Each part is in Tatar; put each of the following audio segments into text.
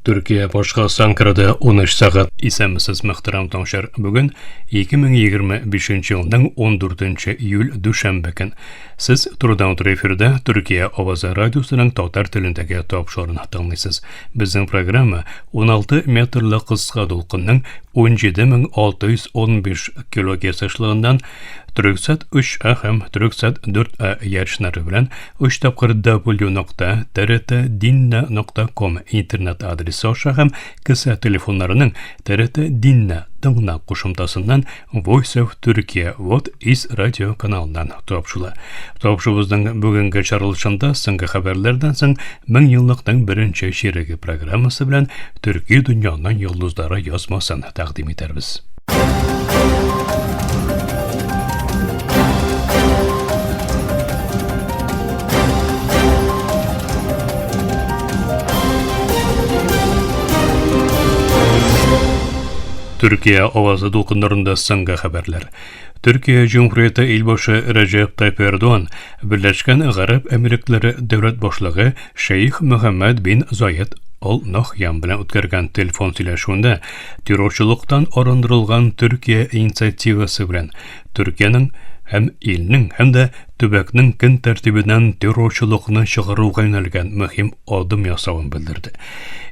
Төркия башкаласы Анкарада 13 сәгать. Исәнмесез, мөхтәрәм тыңлаучылар. Бүген 2025 елның 14 июль дүшәмбе көн. Сез турыдан-туры эфирда Төркия авазы радиосының татар телендәге тапшыруын тыңлыйсыз. Безнең программа 16 метрлы кыска дулкынның 17615 килогерц ешлыгыннан Трюксат 3А һәм Трюксат 4А ярышнары белән 3 тапкыр w.trtdinna.com интернет адресы аша һәм кесә телефоннарының TRT Dinna тыңла кушымтасыннан Voice of Turkey Вот из радио каналыннан тапшыла. Тапшуыбызның бүгенге чарылышында соңгы хәбәрләрдән соң мең еллыкның беренче чиреге программасы белән Төрки дөньяның йолдызлары язмасын тәкъдим итәрбез. Төркия авазы дулкыннарында соңгы хәбәрләр. Төркия Җөмһүрияте илбашы Рәҗәп Тайп Эрдоган Берләшкән Гарәп Әмирлекләре дәүләт башлыгы Шәех Мөхәммәд бин Заед Ал Нахьян белән үткәргән телефон сөйләшүендә террорчылыктан арындырылган Төркия инициативасы белән Төркиянең һәм илнең һәм дә төбәкнең көн тәртибеннән террорчылыкны чыгаруга юнәлгән мөһим адым ясавын белдерде.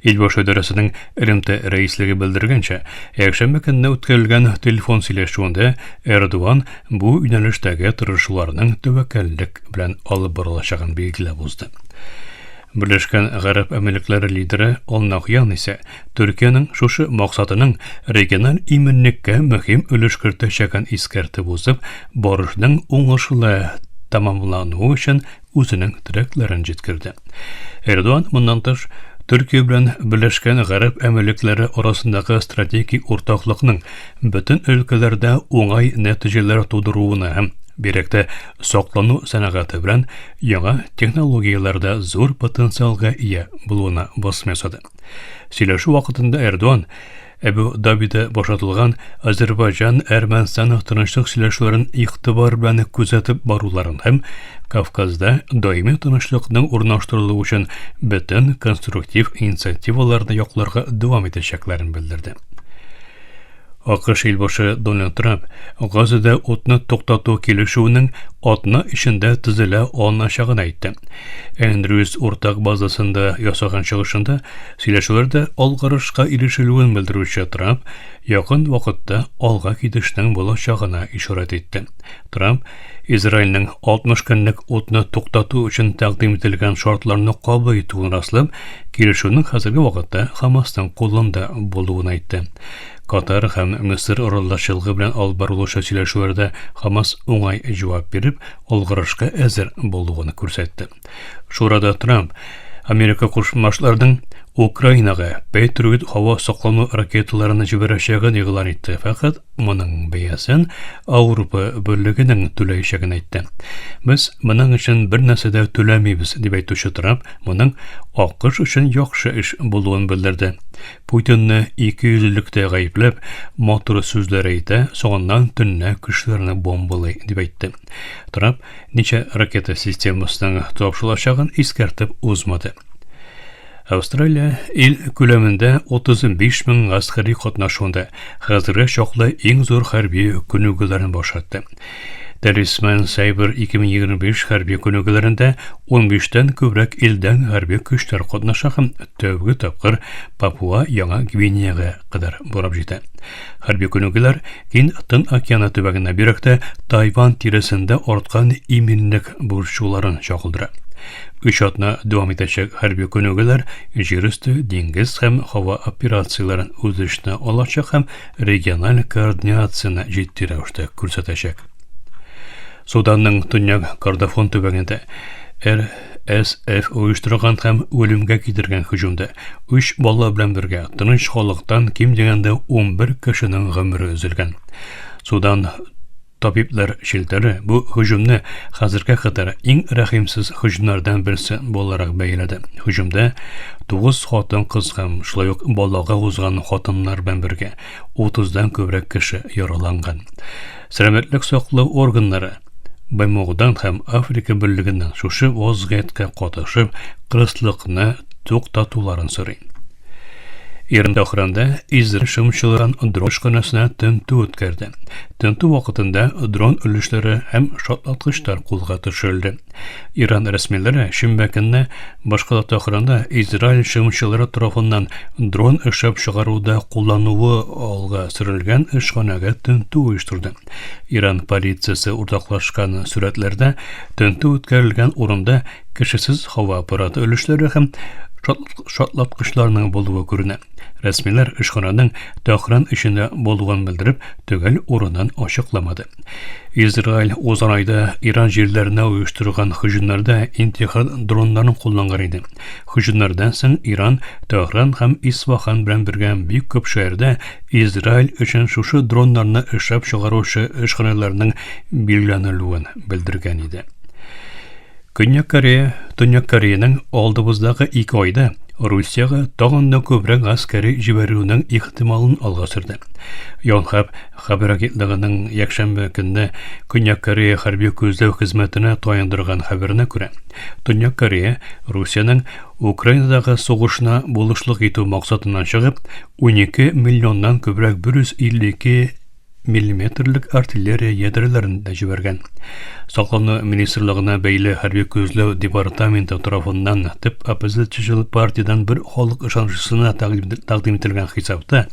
Илбашы идарәсенең элемтә рәислеге белдергәнчә, якшәмбе көнне үткәрелгән телефон сөйләшүендә Эрдоган бу юнәлештәге тырышуларның тәвәккәллек белән алып барылачагын билгеләп узды. Берләшкән Гарәп Әмирлекләре лидеры Ал Нахьян исә Төркиянең шушы максатының региональ иминлеккә мөһим өлеш кертәчәген искәртеп узып, барышның уңышлы тәмамлануы өчен үзенең теләкләрен җиткерде. Эрдоган моннан тыш Төркия белән Берләшкән Гарәп Әмирлекләре арасындагы стратегик уртаклыкның бөтен өлкәләрдә уңай нәтиҗәләр тудыруына һәм бигрәк тә саклану сәнәгате белән яңа технологияләрдә зур потенциалга ия булуына басым ясады. Сөйләшү вакытында Эрдоган Әбу Дабида башлатылган Азербайҗан-Әрмәнстан тынычлык сөйләшүләрен игътибар белән күзәтеп баруларын һәм Кавказда даими тынычлыкның урнаштырылуы өчен бөтен конструктив инициативаларны якларга дәвам итәчәкләрен белдерде. АКШ илбашы Дональд Трамп Газада утны туктату килешүенең атна эчендә төзелә алыначагын әйтте. Эндрюс уртак базасында ясаган чыгышында сөйләшүләрдә алгарышка ирешелүен белдерүче Трамп якын вакытта алга китешнең булачагына ишарәт итте. Трамп Израильнең 60 көнлек утны туктату өчен тәкъдим ителгән шартларны кабул итүен раслап, килешүнең хәзерге вакытта Хамасның кулында булуын әйтте. Катар һәм Мисыр аралашчылыгы белән алып барылучы сөйләшүләрдә Хамас уңай җавап биреп, алгарышка әзер булуын күрсәтте. Шурада Трамп Америка Кушма Штатларының Украинага Patriot һава саклану ракеталарын җибәрәчәген игълан итте. Фәкать моның бәясен Ауропа Берлегенең түләячәген әйтте. Без моның өчен бер нәрсә дә түләмибез, дип әйтүче Трамп моның АКШ өчен яхшы эш булуын белдерде. Путинны икейөзлелектә гаепләп, матур сүзләр әйтә, соңыннан төнлә кешеләрне бомбалый, дип әйтте. Трамп ничә ракета системасының тапшырылачагын искәртеп узмады. Австралия ил күләмендә 35 мең гаскәри катнашуында хәзергә чаклы иң зур хәрби күнегүләрен башлатты. Талисман Сайбер 2025 хәрби күнегүләрендә 15-тән күбрәк илдән хәрби көчләр катнаша һәм тәүге тапкыр Папуа Яңа Гвинеягә кадәр барып җитә. Хәрби күнегүләр Һинд Тын океаны төбәгенә бигрәк тә Тайван тирәсендә арткан иминлек борчуларын чагылдыра. Өч атна дәвам итәчәк хәрби күнегүләр җир өсте, диңгез һәм һава операцияләрен үз эченә алачак һәм региональ координацияне җитди рәвештә күрсәтәчәк. Суданның Төньяк Кордофан төбәгендә РСФ оештырган һәм үлемгә китергән һөҗүмдә өч бала белән бергә тыныч халыктан ким дигәндә 11 кешенең гомере өзелгән. Судан табиблар челтәре бу һөҗүмне хәзергә кадәр иң рәхимсез һөҗүмнәрдән берсе буларак бәяләде. Һөҗүмдә 9 хатын-кыз һәм шулай ук балага узган хатыннар белән бергә 30-дан күбрәк кеше яраланган. Сәламәтлек саклау органнары БМОдан һәм Африка Берлегеннән шушы вазгыятькә катышып, кырыслыкны туктатуларын сорый. Иран Тәһранда Израиль шымчыларын дрон эшханәсенә тентү үткәрде. Тентү вакытында дрон өлешләре һәм шартлаткычлар кулга төшерелде. Иран рәсмиләре шимбә көнне башкала Тәһранда Израиль шымчылары тарафыннан дрон эшләп чыгаруда куллануы алга сөрелгән эшханәгә тентү оештырды. Иран полициясе уртаклашкан сурәтләрдә тентү үткәрелгән урында кешесез һава аппараты өлешләре һәм шартлаткычларның булуы күренә. Рәсмиләр эшхананың Тәһран эчендә булуын белдереп, төгәл урынын ачыкламады. Израиль узган айда Иран җирләренә оештырган һөҗүмнәрдә интихар дроннарын кулланган иде. Һөҗүмнәрдән соң Иран Тәһран һәм Исфахан белән бергә бик күп шәһәрдә Израиль өчен шушы дроннарны эшләп чыгаручы эшханәләрнең билгеләнелүен белдергән иде. Көньяк Корея, Төньяк Кореяның алдыбыздагы ике айда Русиягә тагын да күбрәк гаскәри җибәрүенең ихтималын алга сөрде. Йонхап хәбәр агентлыгының якшәмбе көнне Көньяк Корея хәрби күзләү хезмәтенә таяндырган хәбәренә күрә, Төньяк Корея Русиянең Украинадагы сугышына булышлык итү максатыннан чыгып, 12 миллионнан күбрәк 152 миллиметрлек артиллерия ядрәләрен дә җибәргән. Саклану министрлыгына бәйле хәрби күзләү департаменты тарафыннан төп оппозициячел партиядән бер халык ышанычысына тәкъдим ителгән хисапта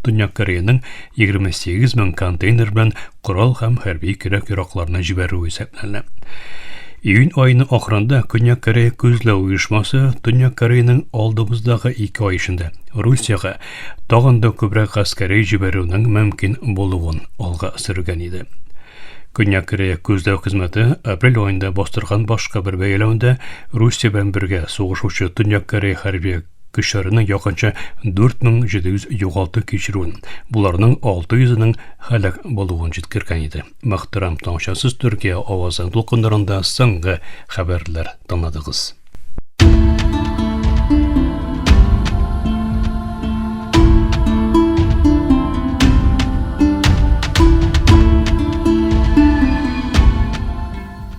Төньяк Кореяның 28 мең контейнер белән корал һәм хәрби кирәк-яракларны җибәрү исәпләнә. Июнь аеның ахырында Көньяк Корея күзләү оешмасы Төньяк Кореяның алдыбыздагы ике ай эчендә Русиягә тагын да күбрәк гаскәри җибәрүнең мөмкин булуын алга сөргән иде. Көньяк Корея күзләү хезмәте апрель аенда бастырган башка бер бәяләвендә Русия белән бергә сугышучы Төньяк Корея хәрби көчләренең якынча 4700 югалту кичерүен, боларның 600-ның һәлак булуын җиткергән иде. Мөхтәрәм тыңлаучысыз Төркия авазы дулкыннарында соңгы хәбәрләр тыңладыгыз.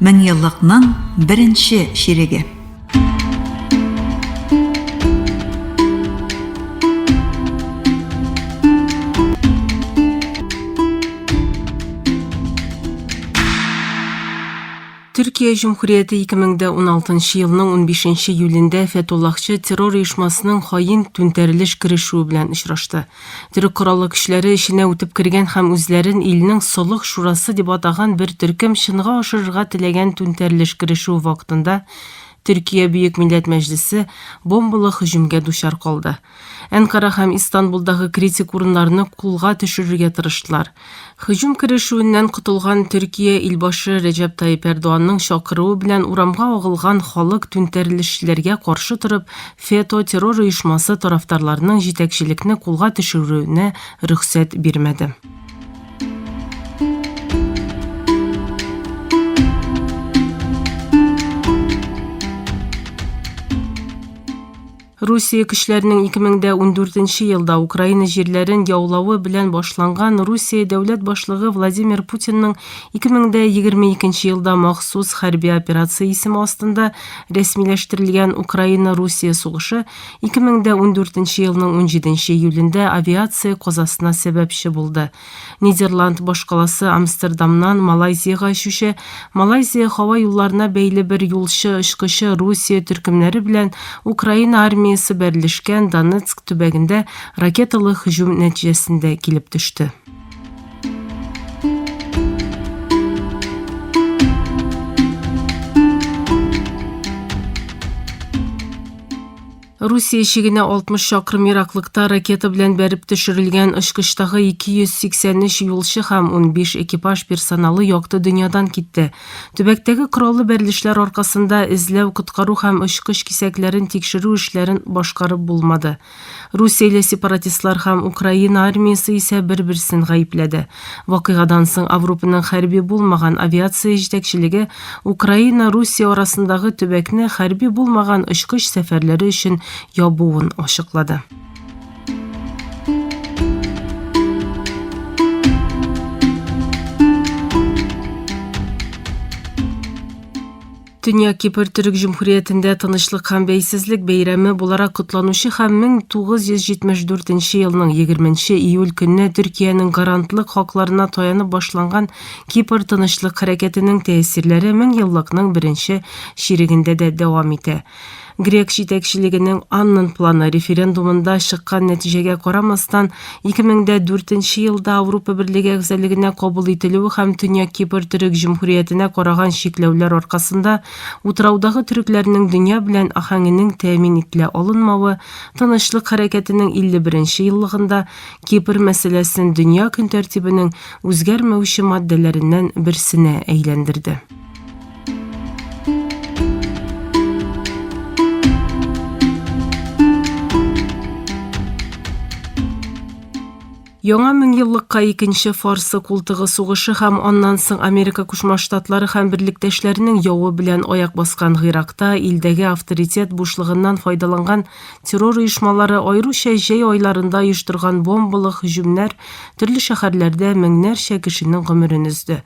Меңьеллыкның беренче чиреге. Төркия Җөмһүрияте 2016 елның 15 июлендә Фәтуллаһчы террор оешмасының хаин түнтәрелеш керешүе белән очрашты. Төрек кораллы көчләре эченә үтеп кергән һәм үзләрен илнең Солых шурасы дип атаган бер төркем чынга ашырырга теләгән түнтәрелеш керешүе вакытында Төркия Бөек Милләт Мәҗлесе бомбалы һөҗүмгә дучар калды. Әнкара һәм Истанбулдагы критик урыннарны кулга төшерергә тырыштылар. Һөҗүм керешүеннән котылган Төркия илбашы Рәҗәп Тайип Эрдоганның чакыруы белән урамга агылган халык түнтәрелешчеләргә каршы торып, ФЕТО террор оешмасы тарафдарларының җитәкчелекне кулга төшерүенә рөхсәт бирмәде. Русия көчләренең 2014 елда Украина җирләрен яулавы белән башланган Русия дәүләт башлыгы Владимир Путинның 2022 елда махсус хәрби операция исеме астында рәсмиләштерелгән Украина-Русия сугышы 2014 елның 17 июлендә авиация казасына сәбәпче булды. Нидерланд башкаласы Амстердамнан Малайзиягә очучы Малайзия һава юлларына бәйле бер юлчы очкычы Русия төркемнәре белән Украина армиясе бәрелешкән Донецк төбәгендә ракеталы һөҗүм нәтиҗәсендә килеп төште. Русия чигенә 60 чакрым ераклыкта ракета белән бәреп төшерелгән очкычтагы 283 юлчы һәм 15 экипаж персоналы якты дөньядан китте. Төбәктәге кораллы бәрелешләр аркасында эзләү-коткару һәм очкыч кисәкләрен тикшерү эшләрен башкарып булмады. Русияле сепаратистлар һәм Украина армиясе исә бер-берсен гаепләде. Вакыйгадан соң Авропаның хәрби булмаган авиация җитәкчелеге Украина-Русия арасындагы төбәкне хәрби булмаган очкыч сәфәрләре өчен ябуын ачыклады. Төньяк Кипр Төрек Җөмһүриятендә тынычлык һәм бәйсезлек бәйрәме буларак котланучы һәм 1974 нче елның 20 нче июль көнне Төркиянең гарантлык хакларына таянып башланган Кипр тынычлык хәрәкәтенең тәэсирләре меңьеллыкның беренче чирегендә дә дәвам итә. Грек җитәкчелегенең Аннан планы референдумында чыккан нәтиҗәгә карамастан, 2004 нче елда Ауропа Берлеге әгъзалегенә кабул ителүе һәм Төньяк Кипр Төрек Җөмһүриятенә караган чикләүләр аркасында утраудагы төрекләрнең дөнья белән аһәңенең тәэмин ителә алынмавы тынычлык хәрәкәтенең 51 нче еллыгында Кипр мәсьәләсен дөнья көн тәртибенең үзгәрмәүче маддәләреннән берсенә әйләндерде. Яңа меңьеллыкка икенче Фарсы култыгы сугышы һәм аннан соң Америка Кушма Штатлары һәм берлектәшләренең явы белән аяк баскан Гыйракта илдәге авторитет бушлыгыннан файдаланган террор оешмалары аеруча җәй айларында оештырган бомбалы һөҗүмнәр төрле шәһәрләрдә меңнәрчә кешенең гомерен өзде.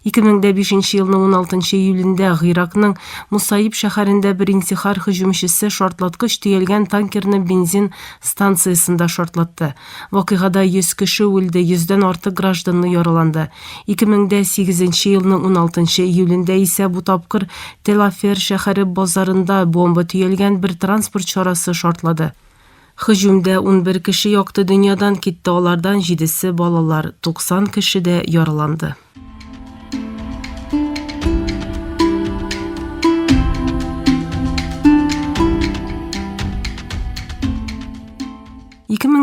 2005 нче елның 16 нчы июлендә Гыйракның Мусаиб шәһәрендә бер интихар һөҗүмчесе шартлаткыч төялгән танкерны бензин станциясендә шартлатты. Вакыйгада 100 кеше үлде, йөздән артык гражданлы яраланды. 2008 нче елның 16 нчы июлендә исә бу тапкыр Телафер шәһәре базарында бомба төялгән бер транспорт чарасы шартлады. Һөҗүмдә 11 кеше якты дөньядан китте, алардан җидесе балалар, 90 кеше дә яраланды.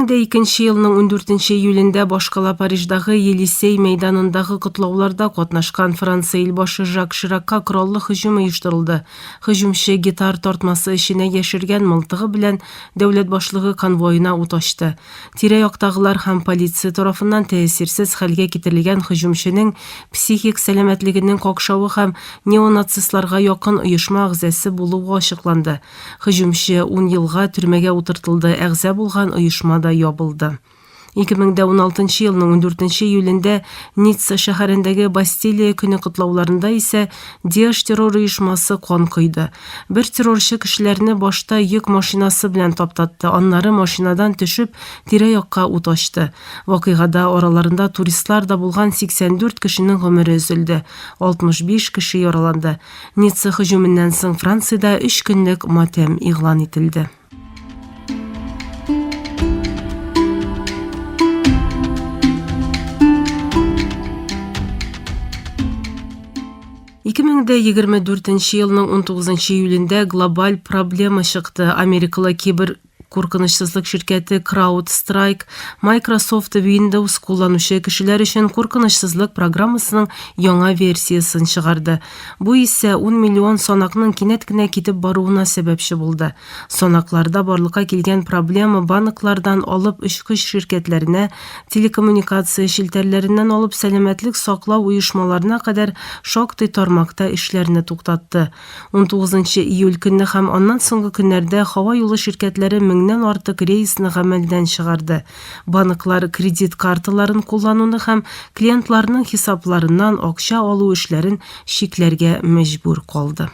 2002 елның 14 июлендә башкала Париждагы Елисей мәйданындагы котлауларда катнашкан Франция илбашы Жак Ширакка кораллы һөҗүм оештырылды. Һөҗүмче гитар тартмасы эченә яшергән мылтыгы белән дәүләт башлыгы конвоена ут ачты. Тирә-яктагылар һәм полиция тарафыннан тәэсирсез хәлгә китерелгән һөҗүмченең психик сәламәтлегенең какшавы һәм неонацистларга якын оешма әгъзасы булуы ачыкланды. Һөҗүмче ун елга төрмәгә утыртылды, әгъза булган оешма да ябылды. 2016 нчы елның 14 нче июлендә Ницца шәһәрендәге Бастилия көне котлауларында исә ДИАШ террор оешмасы кан койды. Бер террорчы кешеләрне башта йөк машинасы белән таптатты, аннары машинадан төшеп, тирә-якка ут ачты. Вакыйгада араларында туристлар да булган 84 кешенең гомере өзелде, 65 кеше яраланды. Ницца һөҗүменнән соң Франциядә өч көнлек матәм игълан ителде. 2024 елның 19 июлендә глобаль проблема чыкты. Америкалы кибер куркынычсызлык ширкәте CrowdStrike Microsoft Windows кулланучы кешеләр өчен куркынычсызлык программасының яңа версиясен чыгарды. Бу исә 10 миллион санакның кинәт кенә китеп баруына сәбәпче булды. Санакларда барлыкка килгән проблема банклардан алып очкыч ширкәтләренә, телекоммуникация челтәрләреннән алып сәламәтлек саклау оешмаларына кадәр шактый тармакта эшләрне туктатты. 19 июль көнне һәм аннан соңгы көннәрдә һава юлы ширкәтләре меңнән артык рейсны гамәлдән чыгарды. Банклар кредит карталарын куллануны һәм клиентларның хисапларыннан акча алу эшләрен чикләргә мәҗбүр калды.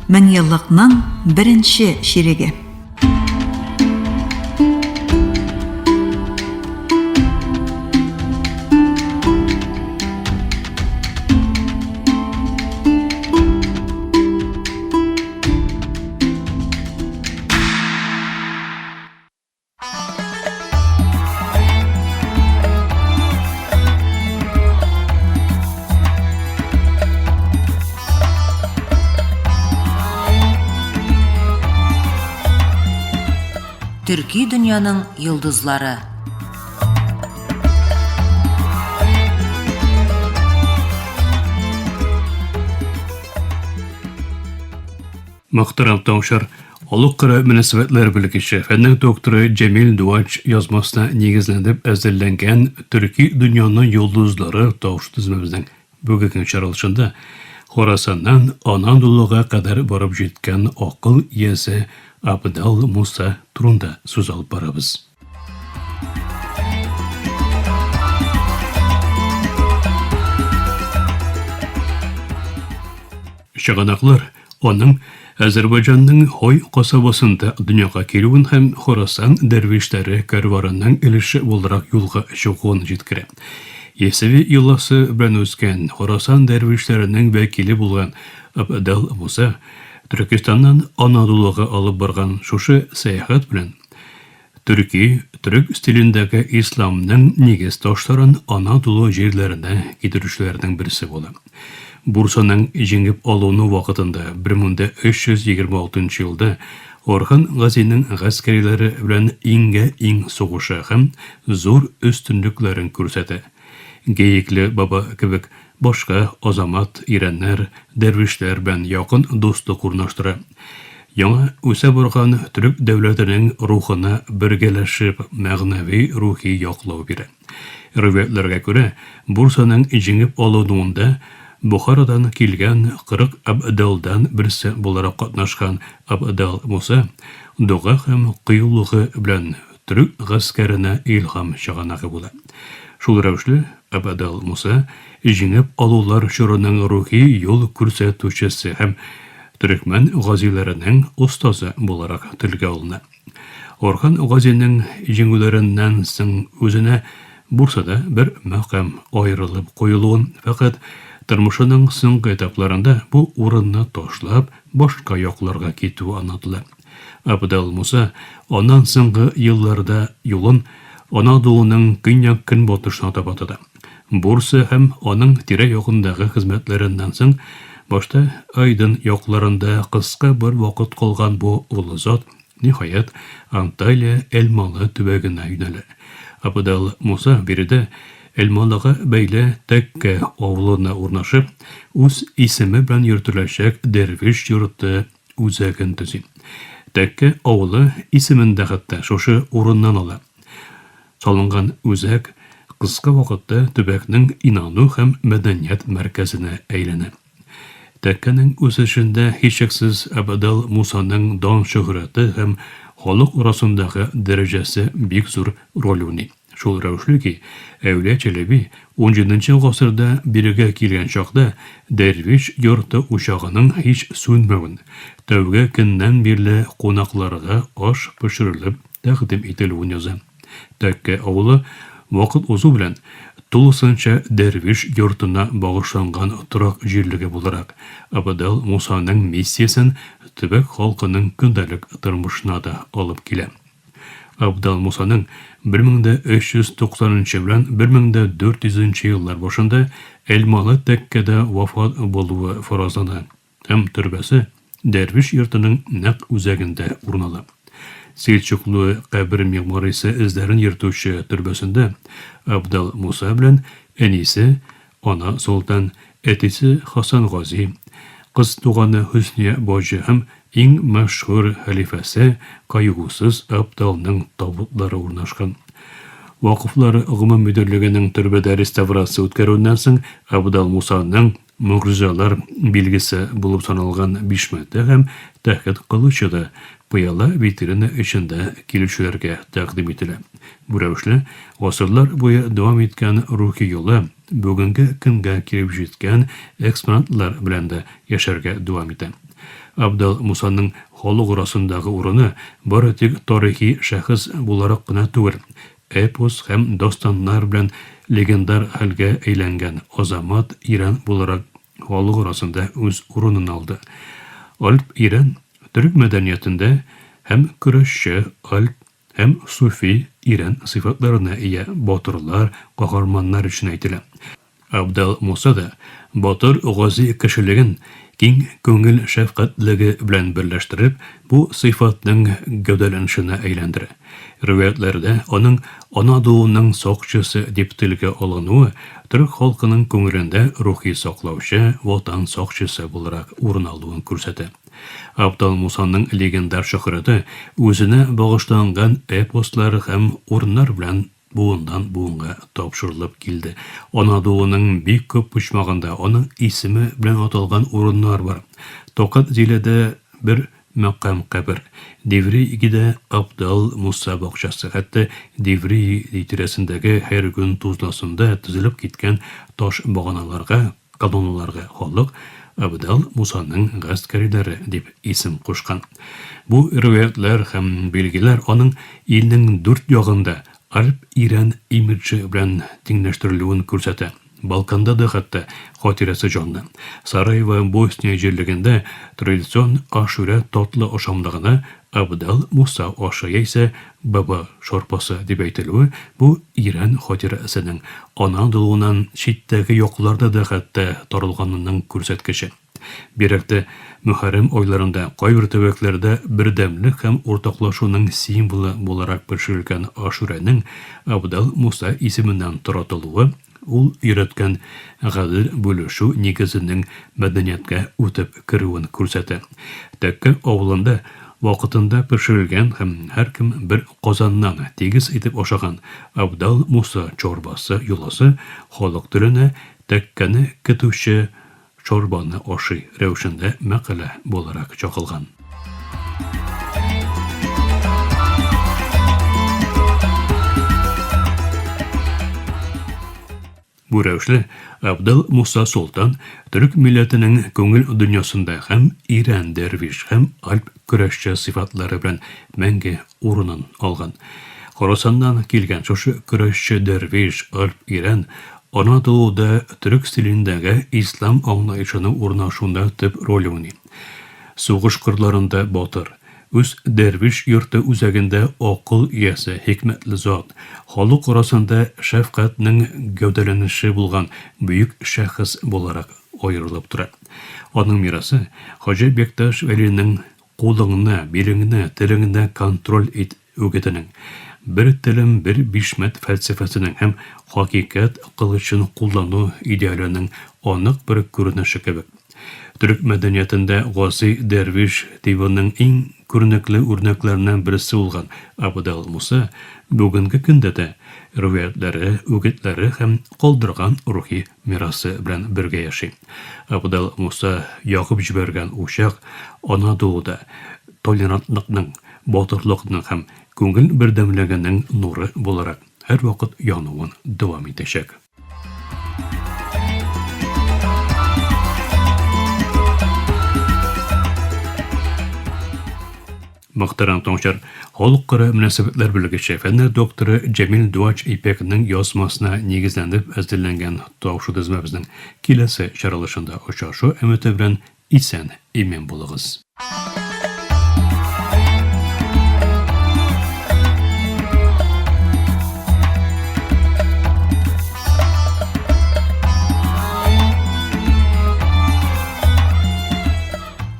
Меңьеллыкның беренче чиреге. Төрки дөньяның йолдызлары. Мөхтәрәм тыңлаучылар, Халыкара мөнәсәбәтләр белгече, фәннең докторы Җәмил Дуач язмасына нигезләнеп әзерләнгән Төрки дөньяның йолдызлары тавыш төзмәбезнең бүгенге чыгарылышында Хорасаннан Анадолуга кадәр барып җиткән акыл иясе Абдал Муса турында сүз алып барабыз. Чыганаклар аның Азәрбайҗанның Хой касабасында дөньяга килүен һәм Хорасан дәрвишләре кәрварының өлеше буларак юлга чыгуын җиткерә. Ясәви йоласы белән үскән Хорасан дәрвишләренең вәкиле булган Абдал Муса Төркестаннан Анадолуга алып барган шушы сәяхәт белән Төрки, төрек стилендәге исламның нигез ташларын Анадолу җирләренә китерүчеләрнең берсе була. Бурсаның җиңеп алыну вакытында, 1326 елда Орхан Газинең гаскәриләре белән иңгә-иң сугыша һәм зур өстенлекләрен күрсәтә. Геекле баба кебек башка азамат ирәннәр, дәрвишләр белән якын дуслык урнаштыра. Яңа үсә барган төрек дәүләтенең рухына бергәләшеп мәгънәви-рухи яклау бирә. Риваятьләргә күрә, Бурсаның җиңеп алынуында Бохарадан килгән 40 абдалдан берсе буларак катнашкан Абдал Муса дога һәм кыюлыгы белән төрек гаскәренә илһам чыганагы була. Шул рәвешле, Абдал Муса җиңеп алулар чорының рухи юл күрсәтүчесе һәм төрекмән газиләренең остазы буларак телгә алына. Орхан Газинең җиңүләреннән соң үзенә Бурсада бер мәкам аерылып куелуын, фәкать тормышының соңгы этапларында бу урынны ташлап, башка якларга китүе аңлатыла. Абдал Муса аннан соңгы елларда юлын Анадолуның көньяк-көнбатышына таба тота. Бурса һәм аның тирә-ягындагы хезмәтләреннән соң башта Айдын якларында кыска бер вакыт калган бу олы зат, ниһаять, Анталия Элмалы төбәгенә юнәлә. Абдал Муса биредә Элмалыга бәйле Тәккә авылына урнашып, үз исеме белән йөртеләчәк дәрвиш йорты үзәген төзи. Тәккә авылы исемен дә хәтта шушы урыннан ала. Салынган үзәк кыска вакытта төбәкнең инану һәм мәдәният мәркәзенә әйләнә. Тәккәнең үсешендә һичшиксез Абдал Мусаның дан-шөһрәте һәм халык арасындагы дәрәҗәсе бик зур роль уйный. Шул рәвешле ки, Әүлия Чәләби унҗиденче гасырда бирегә килгән чакта дәрвиш йорты учагының һич сүнмәвен, тәүге көннән бирле кунакларга аш пешерелеп тәкъдим ителүен яза. Тәккә авылы, вакыт узу белән, тулысынча дәрвиш йортына багышланган торак җирлеге буларак, Абдал Мусаның миссиясен төбәк халкының көндәлек тормышына да алып килә. Абдал Мусаның 1390 нчы белән 1400 нче еллар башында Элмалы тәккәдә вафат булуы фаразлана һәм төрбәсе дәрвиш йортының нәкъ үзәгендә урын ала. Сельчуклы кабер мигъмарыйсы эзләрен йөртүче төрбәсендә Абдал Муса белән әнисе Ана Солтан, әтисе Хасан Гази, кыз туганы Хөсния баҗы һәм иң мәшһүр хәлифәсе Кайгусыз Абдалның табутлары урнашкан. Вакыфлар гомум мөдирлегенең төрбәдә реставрация үткәрүеннән соң Абдал Мусаның могҗизалар билгесе булып саналган бишмәте һәм тәхет кылычы да пыяла витрина эчендә килүчеләргә тәкъдим ителә. Бу рәвешле, гасырлар буе дәвам иткән рухи йола бүгенге көнгә килеп җиткән экспонатлар белән дә яшәргә дәвам итә. Абдал Мусаның халык арасындагы урыны бары тик тарихи шәхес буларак кына түгел, эпос һәм дастаннар белән легендар хәлгә әйләнгән азамат ирән буларак халык арасында үз урынын алды. Альп ирән төрек мәдәниятендә һәм көрәшче альп һәм суфи ирән сыйфатларына ия батырлар, каһарманнар өчен әйтелә. Абдал Муса да батыр гази кешелеген киң күңел шәфкатьлеге белән берләштереп, бу сыйфатның гәүдәләнешенә әйләндерә. Риваятьләрдә аның Анадолуның сакчысы дип телгә алынуы төрек халкының күңелендә рухи саклаучы, ватан сакчысы буларак урын алуын күрсәтә. Абдал Мусаның легендар шөһрәте үзенә багышланган эпослар һәм урыннар белән буыннан буынга тапшырылып килде. Анадолуның бик күп почмагында аның исеме белән аталган урыннар бар. Токат Зиләдә бер Мәкам кабер, Девриигидә Абдал Муса бакчасы, хәтта Девриги тирәсендәге Һәргүн тузласында тезелеп киткән таш баганаларга, колонналарга халык Абдал Мусаның гаскәриләре дип исем кушкан. Бу риваятьләр һәм билгеләр аның илнең дүрт ягында Альп-Ирән имиджы белән тиңләштерелүен күрсәтә. Балканда да хәтта хатирәсе җанлы. Сараево Босния җирлегендә традицион ашүрә татлы ашамлыгына Абдал Муса ашы яисә баба шорпасы дип әйтелүе бу Иран хатирәсенең Анадолунан читтәге якларда да хәтта таралганының күрсәткече. Бигрәк тә Мөхәррәм айларында кайбер төбәкләрдә бердәмлек һәм уртаклашуның символы буларак пешерелгән ашүрәнең Абдал Муса исеменнән таратылуы ул өйрәткән гадел бүлешү нигезенең мәдәнияткә үтеп керүен күрсәтә. Тәккә авылында вакытында пешерелгән һәм һәркем бер казаннан тигез итеп ашаган Абдал Муса чорбасы йоласы халык теленә тәккәне көтүче чорбаны ашый рәвешендә мәкалә буларак чагылган. Бу рәвешле Абдыл Муса Солтан төрек милләтенең күңел дөньясында һәм Иран дәрвиш, һәм альп көрәшче сыйфатлары белән мәңге урынын алган. Хорасаннан килгән шушы көрәшче дәрвиш Альп Иран Анадолуда төрек стилендәге ислам аңлаешының урнашуында төп роль уйный. Сугыш кырларында батыр, үз дәрвиш йорты үзәгендә акыл иясе, хикмәтле зат, халык арасында шәфкатьнең гәүдәләнеше булган бөек шәхес буларак аерылып тора. Аның мирасы Хаҗи Бекташ Вәлинең Кулыңны, билеңне, телеңне контроль ит үгетенең, бер телем, бер бишмәт фәлсәфәсенең һәм хакыйкать кылычын куллану идеаленең анык бер күренеше кебек. Төрек мәдәниятендә Гази дәрвиш тибының иң күренекле үрнәкләреннән берсе булган Абдал Муса бүгенге көндә дә риваятьләре, үгетләре һәм калдырган рухи мирасы белән бергә яши. Абдал Муса ягып җибәргән учак Анадолуда толерантлыкның, батырлыкның һәм күңел бердәмлегенең нуры буларак һәрвакыт януын дәвам итәчәк. Мөхтәрәм тыңлаучылар, халыкара мөнәсәбәтләр белгече, фәннәр докторы Җәмил Дуач Ипекның язмасына нигезләнеп әзерләнгән тавышы тезмәбезнең киләсе чыгарылышында очрашу өмете белән исән имин булыгыз.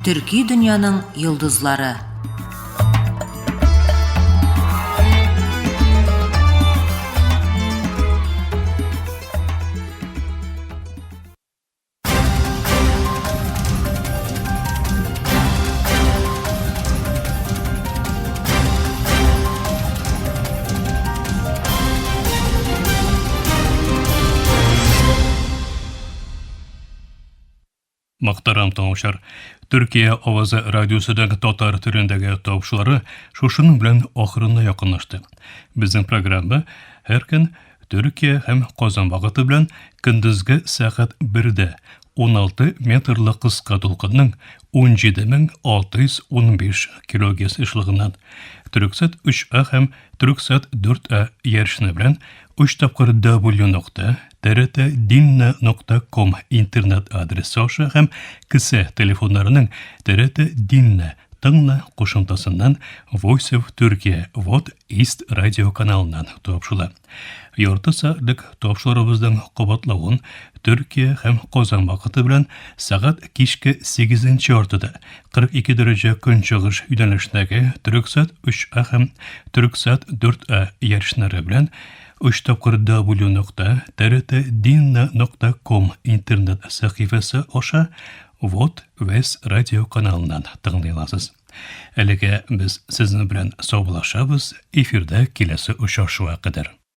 Төрки дөньяның йолдызлары. Мөхтәрәм тыңлаучылар, Төркия авазы радиосының татар телендәге тавышлары шушының белән ахырына якынлашты. Безнең программа һәр көн Төркия һәм Казан вакыты белән көндезге сәгать 1дә 16 метрлы кыска дулкынның 17615 килогерц ешлыгыннан Төрксат 3А һәм Төрксат 4А ярышны белән Өч тапкыр W нокта TRT Dinle нокта ком интернет адресы аша һәм кесә телефоннарының TRT Dinle тыңла кушымтасыннан Voice of Türkiye Вот East радио каналыннан тапшыла. Ярты сәгатьлек тапшырубызның кабатлавын Төркия һәм Казан вакыты белән сәгать кичке 8 яртыда 42 дәрәҗә көнчыгыш юнәлешендәге Төрексат 3А һәм Төрексат 4А ярышлары белән өч тапкыр W нокта TRT нокта ком интернет сәхифәсе аша Вот Вес радио каналыннан тыңлый аласыз. Әлегә без сезнең белән саубуллашабыз, эфирда киләсе очрашуга кадәр.